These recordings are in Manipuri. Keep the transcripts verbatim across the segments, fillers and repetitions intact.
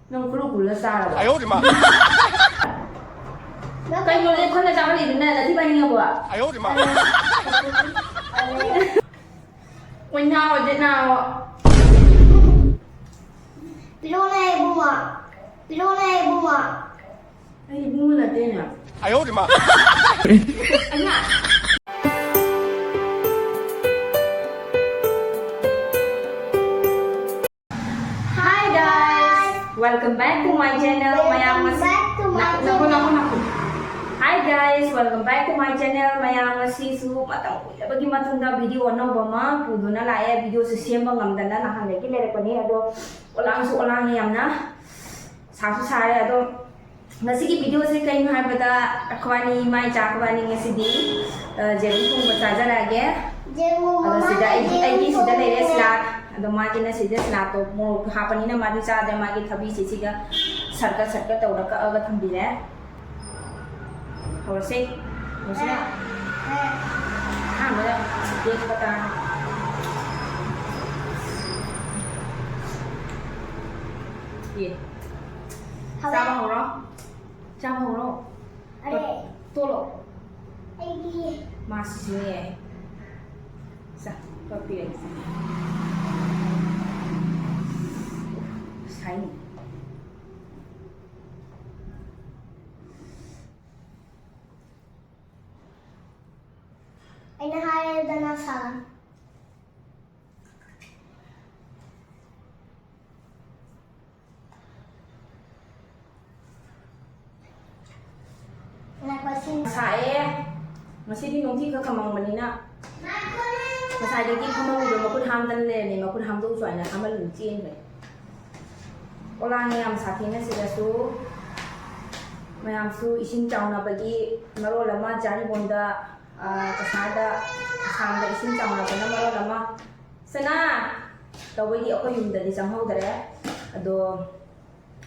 ꯅꯪ ꯈꯨꯔꯨ ꯈꯨꯜꯂ ꯆꯥꯔꯕ? ꯀꯩꯅꯣ ꯂꯦꯞꯈꯠꯂ ꯆꯥꯍꯜꯂꯤꯗꯨꯅ? ꯅꯊꯤ ꯄꯥꯏꯅꯤꯡꯉꯕꯣ? ꯑꯣꯏꯅꯥ ꯑꯣꯏꯗꯦ ꯅꯥꯕ꯫ ꯄꯤꯔꯛꯑꯣꯅꯦ ꯏꯕꯨꯡꯉꯣ꯫ ꯄꯤꯔꯛꯑꯣꯅꯦ ꯏꯕꯨꯡꯉꯣ꯫ ꯑꯩ ꯏꯕꯨꯡꯉꯣ ꯅꯠꯇꯦꯅꯦ꯫ ꯑꯩꯅ Hi guys, welcome back to my channel. ꯃꯌꯥꯝ ꯉꯁꯤ ꯉꯥꯏꯈꯣ, ꯉꯥꯏꯈꯣ, ꯉꯥꯏꯈꯣ꯫ Hi guys, welcome back to my channel. ꯃꯌꯥꯝ ꯉꯁꯤꯁꯨ ꯃꯇꯝ ꯀꯨꯏꯔꯕꯒꯤ ꯃꯇꯨꯡꯗ video ꯑꯅꯧꯕ ꯑꯃ ꯄꯨꯗꯨꯅ ꯂꯥꯛꯑꯦ꯫ Videoꯁꯦ ꯁꯦꯝꯕ ꯉꯝꯗꯅ ꯅꯍꯥꯟꯗꯒꯤ ꯂꯩꯔꯛꯄꯅꯦ, ꯑꯗꯣ ꯑꯣꯂꯥꯡꯁꯨ ꯑꯣꯂꯥꯡꯉꯦ ꯌꯥꯝꯅ, ꯁꯥꯁꯨ ꯁꯥꯔꯦ꯫ ꯑꯗꯣ ꯉꯁꯤꯒꯤ videoꯁꯦ ꯀꯩꯅꯣ ꯍꯥꯏꯕꯗ, ꯑꯩꯈꯣꯏꯕꯥꯅꯤ ꯏꯃꯥ ꯏꯆꯥ ꯑꯩꯈꯣꯏꯕꯥꯅꯤ ꯉꯁꯤꯗꯤ, ꯑ, ꯖꯦꯔꯨꯝ ꯊꯣꯡꯕ ꯆꯥꯖꯔꯛꯑꯒꯦ꯫ ꯖꯦꯔꯨꯝ ꯑꯗꯣ ꯁꯤꯗ ꯑꯩꯒꯤ, ꯑꯩꯒꯤ ꯁꯤꯗ ꯂꯩꯔꯦ ꯁꯂꯥꯗ꯫ ꯑꯗꯣ ꯃꯥꯒꯤꯅ ꯁꯤꯗ ꯁꯂꯥꯗꯇꯣ ꯃꯣꯔꯣꯛ ꯍꯥꯞꯄꯅꯤꯅ ꯃꯥꯗꯤ ꯆꯥꯗ꯭ꯔꯦ, ꯃꯥꯒꯤ ꯊꯕꯤꯁꯤꯁꯤꯒ ꯁꯔꯀꯠ ꯁꯔꯀꯠ ꯇꯧꯔ ꯀꯛꯑꯒ ꯊꯝꯕꯤꯔꯦ꯫ ꯍꯧꯔꯁꯦ꯫ ꯍꯧꯔꯁꯤꯔ? ꯑꯍꯥꯟꯕꯗ ꯇꯦꯖꯄꯇꯥ꯫ ꯑꯦ꯫ ꯍꯧꯔꯦ꯫ ꯆꯥꯕ ꯍꯧꯔꯣ꯫ ꯆꯥꯕ ꯍꯧꯔꯣ꯫ ꯑꯔꯦ꯫ ꯇꯣꯠꯂꯣ꯫ ꯑꯩꯗꯤ꯫ ꯃꯥꯁꯤꯁꯨꯅꯦ꯫ ꯁꯥ, ꯇꯣꯠꯄꯤꯔꯒꯦ꯫ ꯁꯥꯏꯅꯦ꯫ ꯑꯩꯅ ꯍꯥꯏꯔꯦꯗꯅ ꯁꯥ꯫ ꯉꯥꯏꯈꯣ, ꯁꯤ ꯁꯥꯏꯌꯦ꯫ ꯉꯁꯤꯗꯤ ꯅꯨꯡꯊꯤ ꯈꯔ ꯈꯃꯪꯕꯅꯤꯅ ꯉꯁꯥꯏꯗꯒꯤ ꯐꯝꯃꯝꯃꯤꯗꯣ ꯃꯈꯨꯠ ꯍꯥꯝꯗꯅ ꯂꯩꯔꯝꯃꯦ꯫ ꯃꯈꯨꯠ ꯍꯥꯝꯗꯣꯛꯎ ꯆꯣ ꯍꯥꯏꯅ ꯍꯥꯝꯍꯜꯂꯨ ꯆꯦꯟꯈ꯭ꯔꯦ꯫ ꯑꯣꯂꯥꯡꯅ ꯌꯥꯝ ꯁꯥꯊꯤꯅ ꯁꯤꯗꯁꯨ ꯃꯌꯥꯝꯁꯨ ꯏꯁꯤꯡ ꯆꯥꯎꯅꯕꯒꯤ ꯃꯔꯣꯜ ꯑꯃ, ꯖꯥꯔꯤꯕꯣꯟꯗ, ꯑ, ꯀꯁꯥꯔꯗ, ꯑꯁꯥꯝꯗ ꯏꯁꯤꯡ ꯆꯥꯎꯅꯕꯅ ꯃꯔꯣꯜ ꯑꯃ꯫ ꯁꯅꯥ! ꯇꯧꯕꯒꯤ ꯑꯩꯈꯣꯏ ꯌꯨꯝꯗꯗꯤ ꯆꯪꯍꯧꯗꯔꯦ꯫ ꯑꯗꯣ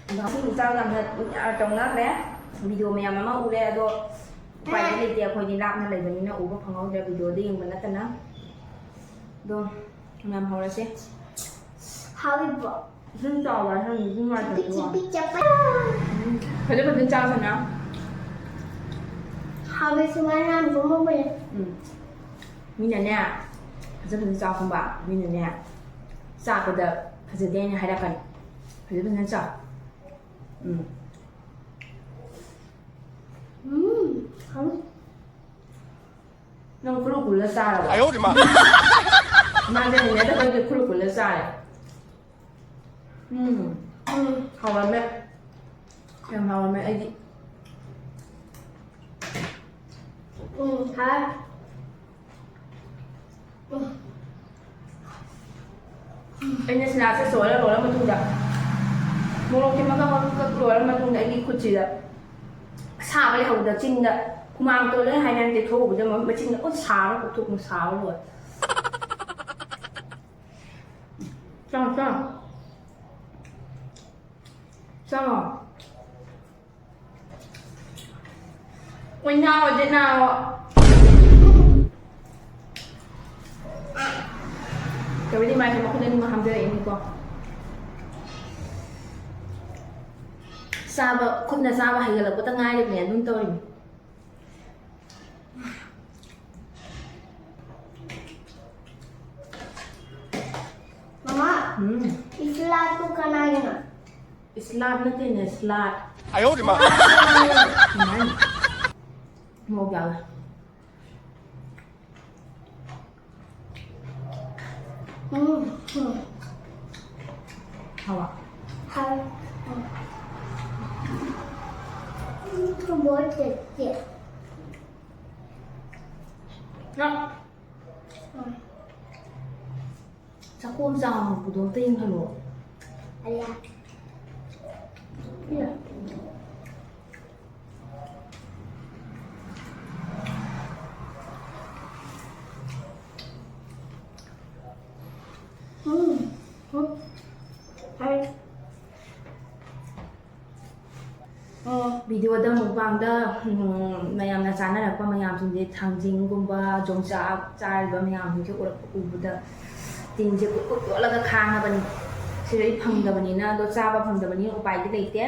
ꯏꯁꯤꯡ ꯏꯆꯥꯎ ꯌꯥꯝꯅ ꯇꯧꯅꯈ꯭ꯔꯦ꯫ Video ꯃꯌꯥꯝ ꯑꯃ ꯎꯔꯦ, ꯑꯗꯣ ꯎꯄꯥꯏꯗꯤ ꯂꯩꯇꯦ, ꯑꯩꯈꯣꯏꯗꯤ ꯂꯥꯞꯅ ꯂꯩꯕꯅꯤꯅ ꯎꯕ ꯐꯪꯍꯧꯗ꯭ꯔꯦ, videoꯗ ꯌꯦꯡꯕ ꯅꯠꯇꯅ꯫ ꯑꯗꯣ ꯃꯌꯥꯝ ꯍꯧꯔꯁꯦ꯫ ꯍꯥꯎꯔꯤꯕꯣ? ꯏꯁꯤꯡ ꯆꯥꯎꯕ ꯍꯥꯏꯁꯦ ꯅꯨꯡꯗꯤ ꯅꯨꯡꯉꯥꯏꯇꯕꯅꯤꯀꯣ꯫ ꯄꯤꯛꯁꯤ ꯄꯤꯛ ꯆꯞꯄ꯫ ꯐꯖ ꯐꯖꯅ ꯆꯥꯎ ꯁꯅꯥ꯫ ꯍꯥꯎꯕ ꯁꯨꯃꯥꯏꯅ ꯌꯥꯝ ꯊꯣꯡꯉꯝꯕꯅꯦ꯫ ꯎꯝ꯫ ꯃꯤꯅꯅꯦ ꯐꯖ ꯐꯖꯅ ꯆꯥꯎ ꯈꯪꯕ꯫ ꯃꯤꯅꯅꯦ ꯆꯥꯕꯗ ꯐꯖꯗꯦ ꯍꯥꯏꯅ ꯍꯥꯏꯔꯛꯀꯅꯤ꯫ ꯐꯖ ꯐꯖꯅ ꯆꯥꯎ꯫ ꯎꯝ꯫ ꯎꯝ, ꯍꯥꯎꯋꯤ꯫ ꯅꯪ ꯈꯨꯔꯨ ꯈꯨꯜꯂ ꯆꯥꯔꯕ? 哎呦我的妈！ ꯃꯥꯁꯦ ꯍꯩꯅꯗꯕꯒꯤ ꯈꯨꯔꯨ ꯈꯨꯜꯂ ꯆꯥꯔꯦ꯫ ꯎꯝ꯫ ꯎꯝ꯫ ꯍꯥꯎꯔꯝꯃꯦ꯫ ꯌꯥꯝ ꯍꯥꯎꯔꯝꯃꯦ ꯑꯩꯗꯤ꯫ ꯎꯝ, ꯍꯥꯎꯋꯦ꯫ ꯑꯩꯅ ꯁꯤꯅꯥꯁꯦ ꯁꯣꯏꯔ ꯂꯣꯏꯔ ꯃꯇꯨꯡꯗ, ꯃꯣꯔꯣꯛꯀꯤ ꯃꯀꯛ ꯃꯀꯛ ꯂꯣꯏꯔ ꯃꯇꯨꯡꯗ ꯑꯩꯒꯤ ꯈꯨꯠꯁꯤꯗ ꯑꯁꯥꯕ ꯂꯩꯍꯧꯕꯗ ꯆꯤꯟꯗ ꯍꯨꯃꯥꯡ ꯇꯣꯜꯂꯦ ꯍꯥꯏꯅ ꯇꯩꯊꯣꯛꯎꯕꯗ ꯃ-, ꯃꯆꯤꯟꯗ ꯂꯣꯏ ꯁꯥꯕ ꯄꯣꯛꯊꯣꯛꯅ ꯁꯥꯕ ꯂꯣꯏꯔꯦ꯫ ꯆꯪꯉꯣ, ꯆꯪꯉꯣ꯫ ꯆꯪꯉꯣ꯫ ꯑꯣꯏꯅꯥꯎ ꯑꯣꯏꯗꯅꯥꯎ꯫ ꯇꯧꯔꯤꯗꯤ ꯃꯥꯁꯦ ꯃꯈꯨꯠ ꯑꯅꯤꯃꯛ ꯍꯥꯝꯖꯔꯛꯏꯅꯤꯀꯣ꯫ ꯆꯥꯕ, ꯈꯨꯠꯅ ꯆꯥꯕ ꯍꯩꯒꯠꯂꯛꯄꯗ ꯉꯥꯏꯔꯤꯕꯅꯦ ꯑꯗꯨꯝ ꯇꯧꯔꯤꯅꯤ꯫ ꯃꯃꯥ, ꯎꯝ꯫ ꯏꯁꯂꯥꯠꯇꯨ ꯀꯅꯥꯒꯤꯅꯣ? ꯏꯁꯂꯥꯠ ꯅꯠꯇꯦꯅꯦ, ꯁꯂꯥꯠ꯫ 哎呦我的妈！ ꯀꯃꯥꯏꯅ? ꯃꯣꯔꯣꯛ ꯌꯥꯎꯋꯦ꯫ ꯎꯝ, ꯎꯝ꯫ ꯍꯥꯎꯕ? ꯍꯥꯎꯋꯦ꯫ ꯎꯝ꯫ ꯎꯝ, ꯊꯨꯝꯕ ꯇꯦꯁꯇꯤ꯫ ꯅꯪ ꯎꯝ꯫ ꯆꯥꯛꯈꯣꯝ ꯆꯥꯎꯅ ꯄꯨꯗꯣꯛꯇ ꯌꯦꯡꯍꯜꯂꯣ꯫ ꯑꯌꯥ꯫ ꯎꯝ꯫ ꯎꯝ꯫ ꯍꯥꯎꯋꯦ꯫ ꯑꯣ, ꯚꯤꯗꯤꯑꯣꯗ ꯃꯨꯛꯕꯥꯡꯗ, ꯎꯝ, ꯃꯌꯥꯝꯅ ꯆꯥꯅꯔꯛꯄ ꯃꯌꯥꯝꯁꯤꯡꯁꯦ, ꯊꯥꯡꯖꯤꯡꯒꯨꯝꯕ, ꯌꯣꯡꯆꯥꯛ ꯆꯥꯔꯤꯕ ꯃꯌꯥꯝꯁꯤꯡꯁꯦ ꯎꯔꯛ-, ꯎꯕꯗ ꯇꯤꯟꯁꯦ ꯀꯨꯠ ꯀꯨꯠ ꯌꯣꯠꯂꯒ ꯈꯥꯡꯉꯕꯅꯤ꯫ ꯁꯤꯗꯩ ꯐꯪꯗꯕꯅꯤꯅ, ꯑꯗꯣ ꯆꯥꯕ ꯐꯪꯗꯕꯅꯤꯅ ꯎꯄꯥꯏꯗꯤ ꯂꯩꯇꯦ꯫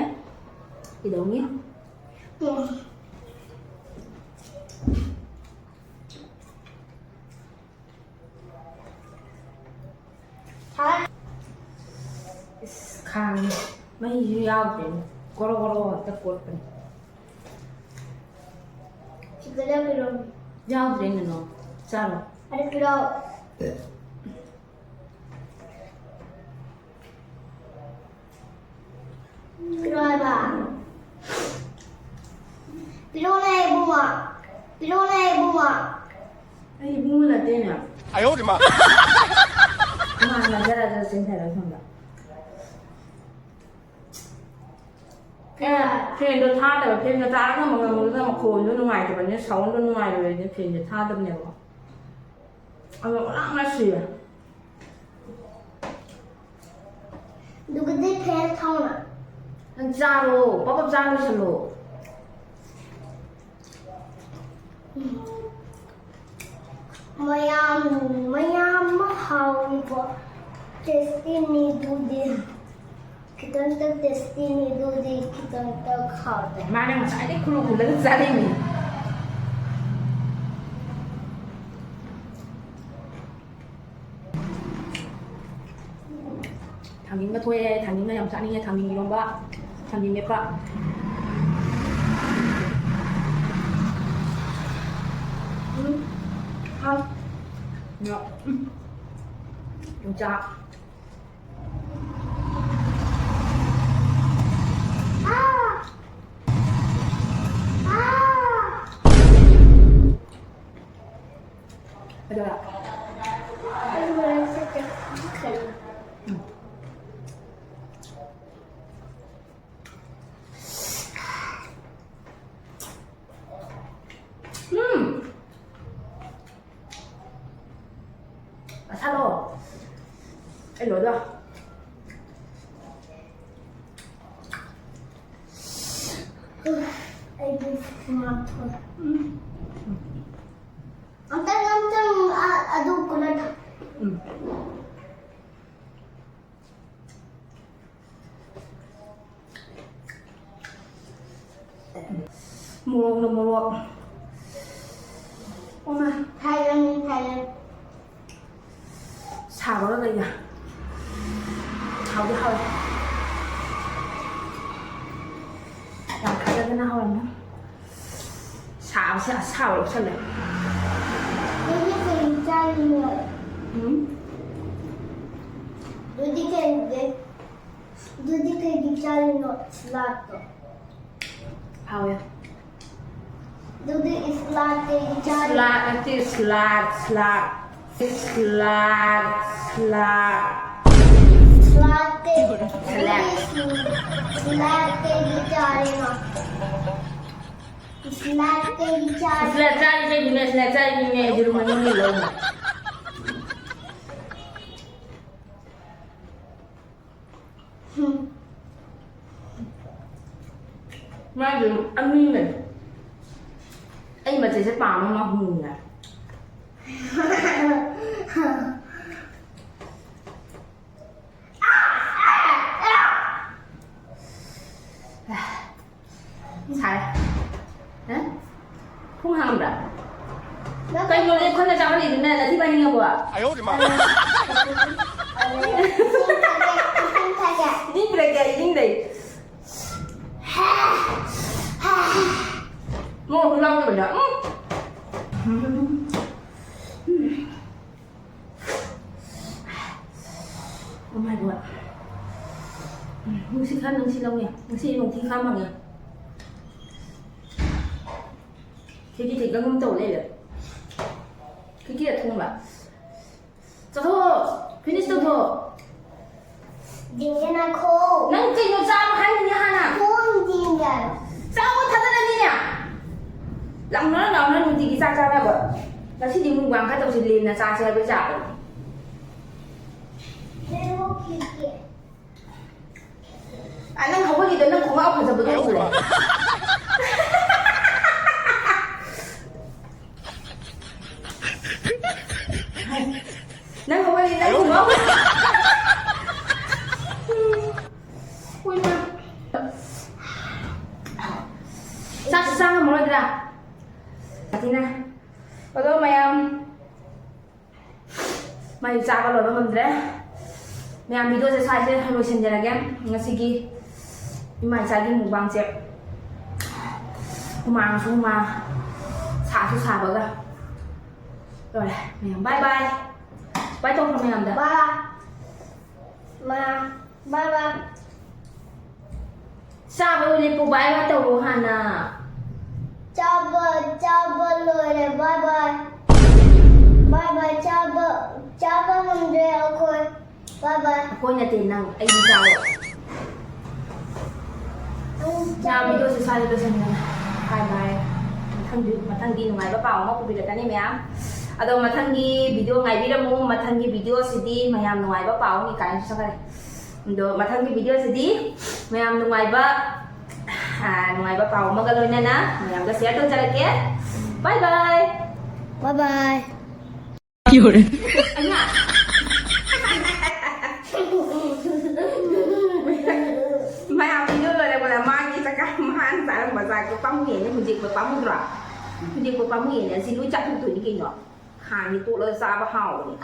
ꯀꯩꯗꯧꯅꯤ? ꯏꯁ, ꯈꯥꯡ ꯃꯩꯁꯨ ꯌꯥꯎꯗ꯭ꯔꯦꯅꯦ꯫ ꯒꯣꯔꯣ ꯒꯣꯔꯣ ꯍꯦꯛꯇ ꯀꯣꯠꯄꯅꯦ꯫ ꯁꯤꯗ ꯌꯥꯎꯕꯤꯔꯣ꯫ ꯌꯥꯎꯗ꯭ꯔꯦ ꯅꯅꯣ꯫ ꯆꯥꯔꯣ꯫ ꯑꯗꯨ ꯄꯤꯔꯛꯑꯣ꯫ ꯄꯤꯔꯛꯑꯣ ꯍꯥꯏꯕ꯫ ꯄꯤꯔꯛꯑꯣꯅꯦ ꯏꯕꯨꯡꯉꯣ꯫ ꯄꯤꯔꯛꯑꯣꯅꯦ ꯏꯕꯨꯡꯉꯣ꯫ ꯑꯩ ꯏꯕꯨꯡꯉꯣ ꯅꯠꯇꯦꯅꯦ꯫ ꯑꯌꯣ ꯃꯥ꯫ ꯏꯃꯥꯅ ꯖꯔ ꯖꯔ ꯆꯦꯟꯊꯔ ꯁꯣꯝꯗ꯫ ꯐꯦꯟ, ꯐꯦꯟꯗꯣ ꯊꯥꯗꯕ, ꯐꯦꯟꯗꯣ ꯇꯥꯔꯒ ꯉꯝꯃꯒ ꯃꯈꯣꯟꯗꯣ ꯅꯨꯡꯉꯥꯏꯇꯕꯅꯤꯅ, ꯁꯥꯎꯟꯗꯣ ꯅꯨꯡꯉꯥꯏꯔꯣꯏꯅ ꯐꯦꯟꯁꯦ ꯊꯥꯗꯕꯅꯦꯕꯀꯣ꯫ ꯑꯗꯣ ꯑꯣꯂꯥꯡꯅ ꯁꯤꯔꯦ꯫ ꯑꯗꯨꯒꯗꯤ ꯐꯦꯟ ꯊꯥꯎꯅ꯫ ꯅꯪ ꯆꯥꯔꯣ, ꯄꯞ ꯄꯞ ꯆꯥꯔ ꯂꯣꯏꯁꯜꯂꯣ꯫ ꯃꯌꯥꯝ, ꯃꯌꯥꯝ ꯑꯃ ꯍꯥꯎꯔꯤꯕ ꯇꯦꯁꯇꯤꯅꯤ ꯑꯗꯨꯗꯤ꯫ ꯈꯤꯇꯪꯇ ꯇꯦꯁꯇꯤꯅꯤ ꯑꯗꯨꯗꯤ, ꯈꯤꯇꯪꯇ ꯍꯥꯎꯇꯦ꯫ ꯃꯥꯅ ꯉꯁꯥꯏꯗꯩ ꯈꯨꯜꯂꯨ ꯈꯨꯜꯂꯒ ꯆꯥꯔꯤꯅꯤ꯫ ꯊꯥꯡꯖꯤꯡꯒ ꯊꯣꯛꯑꯦ, ꯊꯥꯡꯖꯤꯡꯒ ꯌꯥꯝ ꯆꯥꯅꯤꯡꯉꯦ, ꯊꯥꯡꯖꯤꯡ ꯏꯔꯣꯝꯕ, ꯊꯥꯡꯖꯤꯡ ꯃꯦꯠꯄ꯫ ꯎꯝ, ꯍꯥꯎ꯫ ꯎꯝ, ꯌꯣꯡꯆꯥꯛ꯫ ꯑꯗꯨꯒ ꯑꯩ ꯍꯣꯔꯦꯟ ꯆꯠꯀꯦ꯫ ꯎꯝ꯫ ꯎꯝ꯫ ꯃꯁꯥꯂꯣ꯫ ꯑꯩ ꯂꯣꯏꯗꯣ꯫ ꯑꯩꯒꯤ ꯁꯨꯃꯥꯡ ꯊꯣꯛꯑꯦ꯫ ꯎꯝ꯫ ꯑꯝꯇꯪ, ꯑꯝꯇꯪ, ꯑ-, ꯑꯗꯨ ꯀꯨꯂꯔ ꯊꯝ-, ꯎꯝ꯫ ꯃꯣꯔꯣꯛꯅ ꯃꯣꯔꯣꯛ꯫ ꯑꯣꯃꯥ꯫ ꯊꯥꯏꯂꯦꯟ, ꯊꯥꯏꯂꯦꯟ꯫ ꯁꯥꯕꯒ ꯀꯩꯒ꯫ ꯍꯥꯎꯗꯤ ꯍꯥꯎꯋꯦ꯫ ꯌꯥꯝ ꯊꯥꯖꯗꯅ ꯍꯥꯎꯔꯝꯃꯦ꯫ ꯁꯥꯕꯁꯦ ꯑꯁꯥꯕ ꯌꯣꯛꯁꯜꯂꯦ꯫ ꯑꯗꯨꯗꯤ ꯀꯩ ꯆꯥꯔꯤꯅꯣ? ꯎꯝ? ꯑꯗꯨꯗꯤ ꯀꯩꯒꯤ, ꯑꯗꯨꯗꯤ ꯀꯩꯒꯤ ꯆꯥꯔꯤꯅꯣ ꯁꯂꯥꯗꯇꯣ? ꯍꯥꯎꯋꯦ꯫ ꯑꯗꯨꯗꯤ ꯁꯂꯥꯗ ꯀꯩꯒꯤ ꯆꯥꯔꯤꯅꯣ? ꯁꯂꯥꯗ ꯅꯠꯇꯦ, salad, salad. Salad, salad. Salad ꯀꯩ-, ꯁꯂꯥꯗ꯫ ꯑꯗꯨꯗꯤ ꯁꯂꯥꯗ ꯀꯩꯒꯤ ꯆꯥꯔꯤꯅꯣ? ꯁꯂꯥꯗ ꯀꯩꯒꯤ ꯆꯥꯔꯤꯅꯣ? ꯁꯂꯥꯗ ꯆꯥꯔꯤ ꯀꯩꯒꯤꯅꯣ? ꯁꯂꯥꯗ ꯆꯥꯔꯤ ꯀꯩꯒꯤꯅꯣ? ꯌꯦꯔꯨꯝ ꯑꯅꯤ ꯂꯧꯅ꯫ ꯃꯥꯗꯤ ꯑꯅꯤꯅꯦ꯫ ꯑꯩ ꯃꯆꯦꯁꯦ ꯄꯥꯝꯃ ꯃꯥ ꯍꯨꯝꯅꯦ꯫ ꯁꯥꯏ꯫ ꯍꯥ? ꯊꯣꯡ ꯍꯥꯡꯕ꯭ꯔꯥ? ꯀꯩꯅꯣ ꯂꯦꯞꯈꯠꯂ ꯆꯥꯍꯜꯂꯤꯗꯨꯅ? ꯅꯊꯤ ꯐꯥꯏꯅꯤꯡꯉꯕꯣ? ꯏꯁꯤꯡ ꯊꯛꯀꯦ, ꯏꯁꯤꯡ ꯊꯛꯀꯦ꯫ ꯏꯁꯤꯡ ꯄꯤꯔꯛꯀꯦ, ꯏꯁꯤꯡ ꯂꯩ꯫ ꯃꯣꯔꯣꯛꯁꯨ ꯌꯥꯎꯗꯕꯅꯤꯅ꯫ ꯎꯝ꯫ Oh my God. ꯎꯝ, ꯅꯨꯡꯁꯤꯠ ꯈꯔ ꯅꯨꯡꯁꯤꯠ ꯂꯧꯅꯤ꯫ ꯉꯁꯤ ꯅꯣꯡꯊꯤ ꯈꯔ ꯃꯪꯉꯦ꯫ ꯈꯤꯀꯤ ꯈꯤꯛꯄꯒꯨꯝ ꯇꯧ ꯂꯩꯔꯦ꯫ ꯈꯤꯀꯤ ꯑꯊꯣꯡꯕ꯫ ꯆꯠꯊꯣꯛ! Finish ꯇꯧꯊꯣꯛ! ꯌꯦꯡꯒꯦ ꯉꯥꯏꯈꯣ꯫ ꯅꯪ ꯀꯩꯅꯣ ꯆꯥꯕ ꯍꯥꯏꯔꯤꯅꯦ ꯍꯥꯟꯅ? ꯈꯣꯡ ꯌꯦꯡꯒꯦ ꯍꯥꯏꯕ꯫ ꯆꯥꯕ ꯊꯥꯖꯗ꯭ꯔꯗꯤꯅꯦ꯫ ꯂꯥꯎꯅꯔ ꯂꯥꯎꯅꯔ ꯅꯨꯡꯇꯤꯒꯤ ꯆꯥꯛ ꯆꯥꯅꯕ꯫ ꯉꯁꯤꯗꯤ mukbang ꯈꯔ ꯇꯧꯁꯤ, ꯂꯦꯝꯅ ꯆꯥꯁꯦ ꯍꯥꯏꯕ ꯆꯥꯕꯅꯤ꯫ ꯂꯩꯔꯣꯛꯈꯤꯒꯦ꯫ ꯑ, ꯅꯪ ꯍꯧꯒꯠꯂꯤꯗꯣ ꯅꯪ ꯈꯣꯡꯒ꯭ꯔꯥꯎ ꯐꯖꯕꯗꯣ ꯎꯔꯦ꯫ ꯅꯪ ꯍꯧꯒꯠꯂꯤ, ꯅꯪ ꯈꯣꯡꯒ꯭ꯔꯥꯎ꯫ ꯎꯏ, ꯃꯥ꯫ ꯆꯥꯛ ꯆꯥ ꯉꯝꯃꯔꯣꯏꯗ꯭ꯔꯥ? ꯑꯗꯨꯅ, ꯑꯗꯣ ꯃꯌꯥꯝ, ꯃꯥꯏ ꯆꯥꯕ ꯂꯣꯏꯕ ꯉꯝꯗ꯭ꯔꯦ꯫ ꯃꯌꯥꯝ, ꯚꯤꯗꯤꯑꯣꯁꯦ ꯁ꯭ꯋꯥꯏꯁꯦ ꯂꯣꯏꯁꯤꯟꯖꯔꯒꯦ꯫ ꯉꯁꯤꯒꯤ ꯏꯃꯥ ꯏꯆꯥꯒꯤ ꯃꯨꯛꯕꯥꯡꯁꯦ ꯍꯨꯃꯥꯡꯁꯨ ꯍꯨꯃꯥꯡ, ꯁꯥꯁꯨ ꯁꯥꯕꯒ ꯂꯣꯏꯔꯦ꯫ ꯃꯌꯥꯝ, ꯕꯥꯏ ꯕꯥꯏ꯫ ꯕꯥꯏ ꯇꯧꯈ꯭ꯔꯣ ꯃꯌꯥꯝꯗ꯫ ꯕꯥꯏ꯫ ꯃꯥ, ꯕꯥꯏ ꯕꯥꯏ꯫ ꯆꯥꯕ ꯂꯣꯏꯔꯦ, ꯄꯨ ꯕꯥꯏ ꯕꯥꯏ ꯇꯧꯔꯣ ꯍꯥꯟꯅ꯫ ꯆꯥꯕ, ꯆꯥꯕ ꯂꯣꯏꯔꯦ, ꯕꯥꯏ ꯕꯥꯏ꯫ ꯕꯥꯏ ꯕꯥꯏ, ꯆꯥꯕ, ꯆꯥꯕ ꯉꯝꯗ꯭ꯔꯦ ꯑꯩꯈꯣꯏ꯫ ꯕꯥꯏ ꯕꯥꯏ꯫ ꯑꯩꯈꯣꯏ ꯅꯠꯇꯦ ꯅꯪ, ꯑꯩꯗꯤ ꯆꯥꯔꯣ꯫ ꯅꯪ ꯃꯌꯥꯝ, ꯆꯥꯔꯣ꯫ ꯚꯤꯗꯤꯑꯣꯁꯦ ꯁ꯭ꯋꯥꯏꯗ ꯂꯣꯏꯁꯤꯟꯒꯅꯤ꯫ ꯕꯥꯏ ꯕꯥꯏ꯫ ꯃꯊꯪꯗꯤ, ꯃꯊꯪꯗꯤ ꯅꯨꯡꯉꯥꯏꯕ ꯄꯥꯎ ꯑꯃ ꯄꯨꯕꯤꯔꯛꯀꯅꯤ ꯃꯌꯥꯝ꯫ ꯑꯗꯣ ꯃꯊꯪꯒꯤ ꯚꯤꯗꯤꯑꯣ ꯉꯥꯏꯕꯤꯔꯝꯃꯨ꯫ ꯃꯊꯪꯒꯤ ꯚꯤꯗꯤꯑꯣꯁꯤꯗꯤ ꯃꯌꯥꯝ ꯅꯨꯡꯉꯥꯏꯕ ꯄꯥꯎ ꯑꯃ ꯀꯥꯏꯅꯁꯨ ꯆꯠꯈ꯭ꯔꯦ꯫ ꯑꯗꯣ ꯃꯊꯪꯒꯤ ꯚꯤꯗꯤꯑꯣꯁꯤꯗꯤ ꯃꯌꯥꯝ ꯅꯨꯡꯉꯥꯏꯕ, ꯑꯥ, ꯅꯨꯡꯉꯥꯏꯕ ꯄꯥꯎ ꯑꯃꯒ ꯂꯣꯏꯅꯅ ꯃꯌꯥꯝꯒ ꯁꯤꯌꯔ ꯇꯧꯖꯔꯛꯀꯦ꯫ ꯕꯥꯏ ꯕꯥꯏ꯫ ꯕꯥꯏ ꯕꯥꯏ꯫ ꯑꯩꯅ ꯃꯌꯥꯝ ꯚꯤꯗꯤꯑꯣ ꯂꯣꯏꯔꯛꯄꯗ ꯃꯥꯒꯤ ꯆꯥꯛꯀ ꯃꯥꯅ ꯆꯥꯔꯝꯕ ꯆꯥꯛꯇꯣ ꯄꯥꯝꯃꯨꯏꯅꯦ, ꯍꯨꯟꯗꯣꯛꯄ ꯄꯥꯝꯃꯨꯗ꯭ꯔꯣ? ꯍꯨꯟꯗꯣꯛꯄ ꯄꯥꯝꯃꯨꯏꯅꯦ, ꯑꯁꯤ ꯂꯣꯏ ꯆꯥꯊꯣꯛꯇꯣꯏꯅꯤ ꯀꯩꯅꯣ꯫ ꯈꯥꯡꯗꯤ ꯇꯣꯠꯂꯒ ꯆꯥꯕ ꯍꯥꯎꯕꯅꯦ꯫